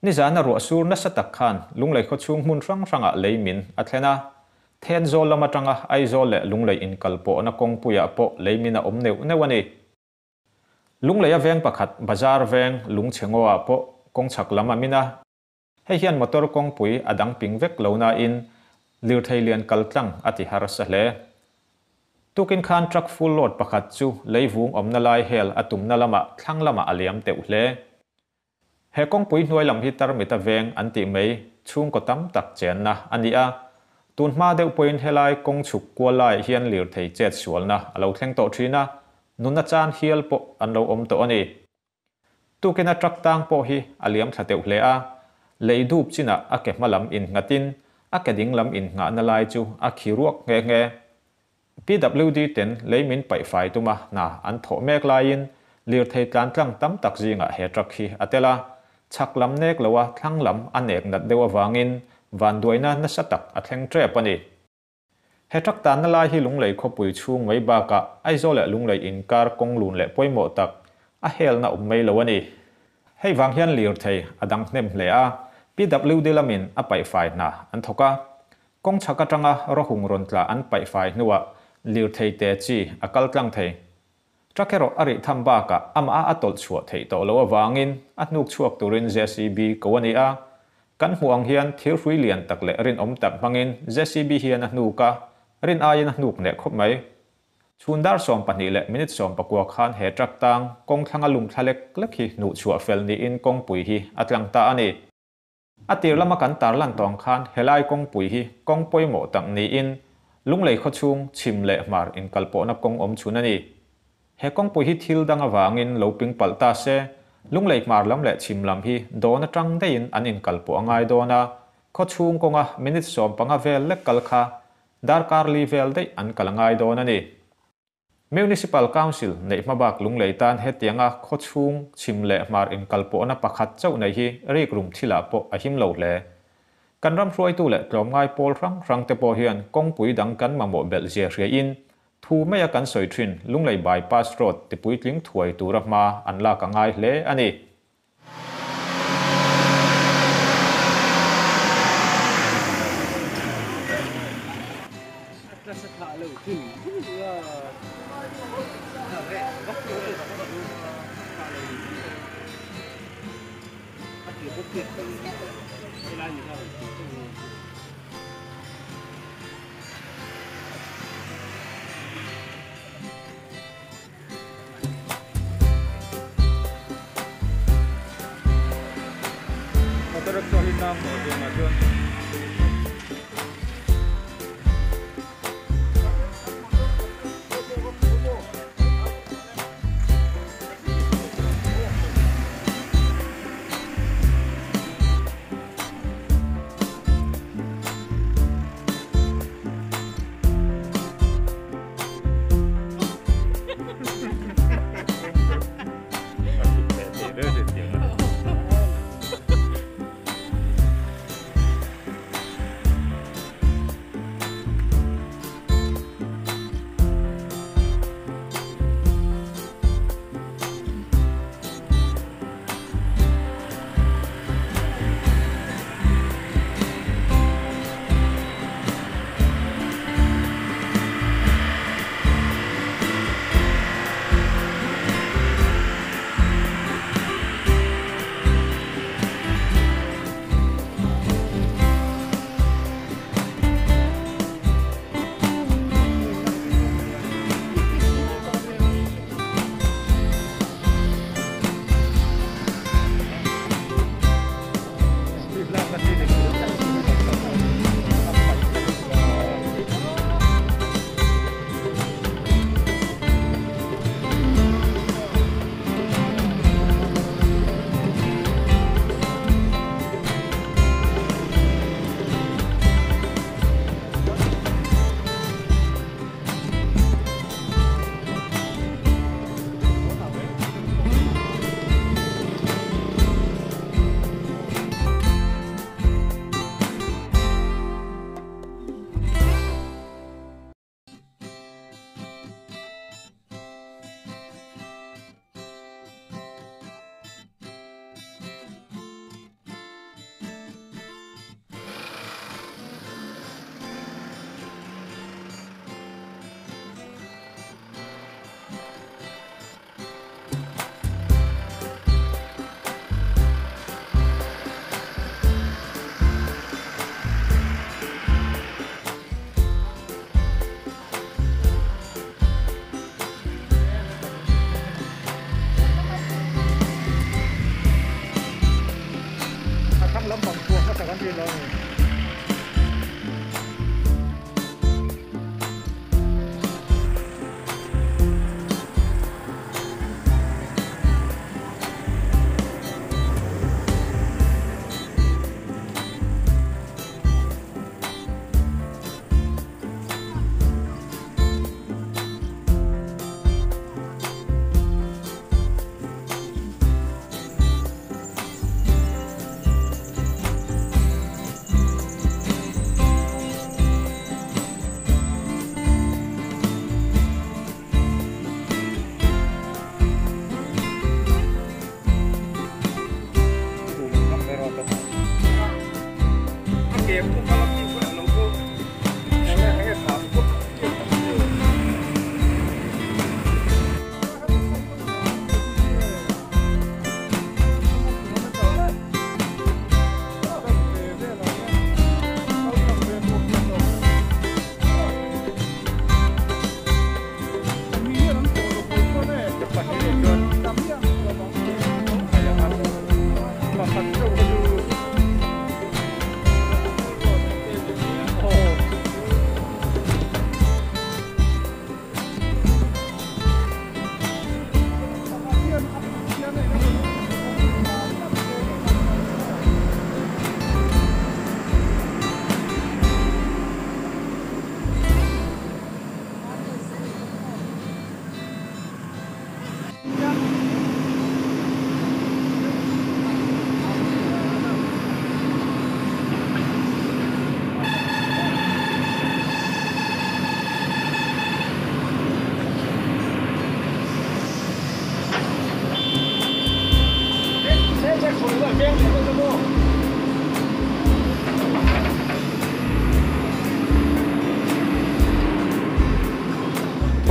Nizana ruah sur nasa tak khan Lunglei khawchhung hmun hrang hrangah lei min a thlen a. Thenzawl lam atanga Aizawl leh Lunglei inkalpawhna kawngpuiah pawh lei min a awm neuh neuh a ni. Lungleia veng pakhat Bazar veng Lungchhe ngaw-ah pawh kawng chhak lam a min a. Hei hian motor kawngpui a dang ping vek lo nain lirthei lian kal tlang a ti harsa hle. Tukin khan truck full load pakhat chu leivung awmna lai hel a tumna lamah thlang lamah a liam teuh hle. He kawngpui hnuai lam hi tarmita veng an tih mai chhungkaw tam tak chenna a ni a. Tun hma deuh pawhin helai kawng chhuk kual laiah hian lirthei chet sualna a lo thleng tawh thin a, nunna chan hial pawh an lo awm tawh a ni. Tukin a truck tang pawh hi a liam thla teuh hle a, lei dup chinah a ke hma lam innghatin a ke ding lam innghahna lai chu a khi ruak nghe nghe. PWD ten lei min paih fai tuma hna an thawh mek laiin lirthei tlan tlang tam tak zingah he truck hi a tel a, chhak lam nek loa thlang lam a nek nat deuh avangin vanduaina nasa tak a thleng tep a ni. He truck tanna lai hi Lunglei khawpui chhung mai bakah Aizawl leh Lunglei inkar kawng lun leh pawimawh tak a helna awm mai lo a ni. Hei vang hian lirthei a dang hnem hle a, PWD lamin a paih fai hna an thawk a. Kawng chhak atanga rawhung rawn tla an paih fai hnuah lirthei te chi a kal tlang thei. Truck erawh a rih tham bakah amah a tawlh chhuah theih tawh loh avangin a hnuk chhuak turin JCB ko a ni a. Kan hmuh ang hian thirhrui lian tak leh rinawm tak hmangin JCB hian a hnuk a, rin aiin a hnuk hneh khawp mai. Chhun dar 12 leh minute 19 khan he truck tang kawng thlanga lum thla lek lek hi hnuh chhuah fel niin kawngpui hi a tlang ta a ni. A tir lama kan tarlan tawng khan helai kawngpui hi kawng pawimawh tak niin Lunglei khawchhung chhim leh hmar inkalpawhna kawng awm chhun a ni. He kawngpui hi thil dang avangin lo ping palh ta se, Lunglei hmar lam leh chhim lam hi dawn atang daihin an inkalpawh a ngai dawn a, khawchhung kawnga minute 15 vel lek kal kha darkar li vel daih an kal a ngai dawn a ni. Municipal Council neih hmabak Lunglei tan hetianga khawchhung chhim leh hmar inkalpawhna pakhat chauh nei hi rikrum thilah pawh a him lo hle. Kan ram hruaitu leh tlawmngai pawl hrang hrang te pawh hian kawngpui dang kan mamawh belh zia hriain thu maia kan sawi thin Lunglei Bypass Road tipuitling thuai tura hma an lak a ngai hle a ni. Motor rickshaw hi tlang tawh tunah chuan.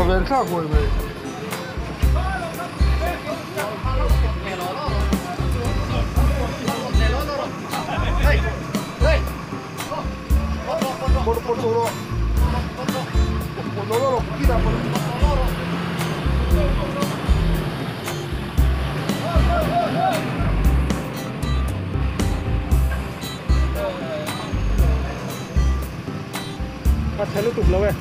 Thawven thlak ngawih mai. A chhe lutuk lo e.